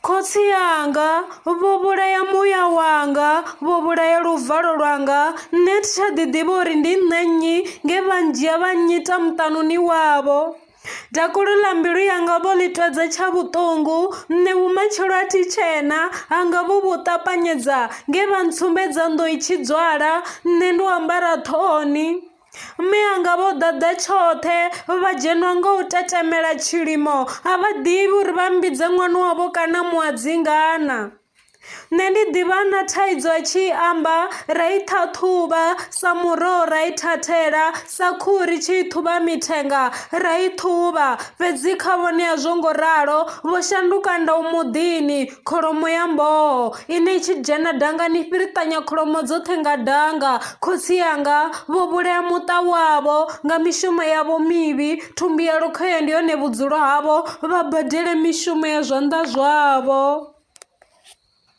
Khotsi anga vho vhulaya muya wanga, vho vhulaya luvalo lwanga, nṋe thi tsha ḓi ḓivha uri ndi nṋe nnyi nge vha ndzhia vha nnyita muṱanuni wavho. Dakalo ḽa mbilu yanga vho ḽi twedza tsha vhuṱungu, nṋe vhumatshelo a thi tshena hanga vho vhu ṱapanyedza nge vha ntsumbedza nnḓu i tshi dzwala nṋe ndo ambara ṱhoni. Mme anga vho ḓaḓa tshoṱhe vha dzhenwa nga u tetemela tshilimo a vha ḓivhi uri vha mmbidze ṅwana wavho kana muadzingana. Nṋe ndi ḓivha na thaidzo a tshi amba ra i ṱhaṱhuvha sa muroho ra i thathela sa khuhu ri tshi i ṱhuvha mithenga ra i ṱhuvha fhedzi kha vhone a zwo ngo ralo vho shanduka ndau muḓini kholomo ya mboho ine i tshi dzhena dangani i fhiriṱanya kholomo dzoṱhe nga danga. Khotsi anga vho vhulaya muṱa wavho nga mishumo yavho mivhi thumbu ya lukhohe ndi yone vhudzulo havho vha badele mishumo ya zwanḓa zwavho.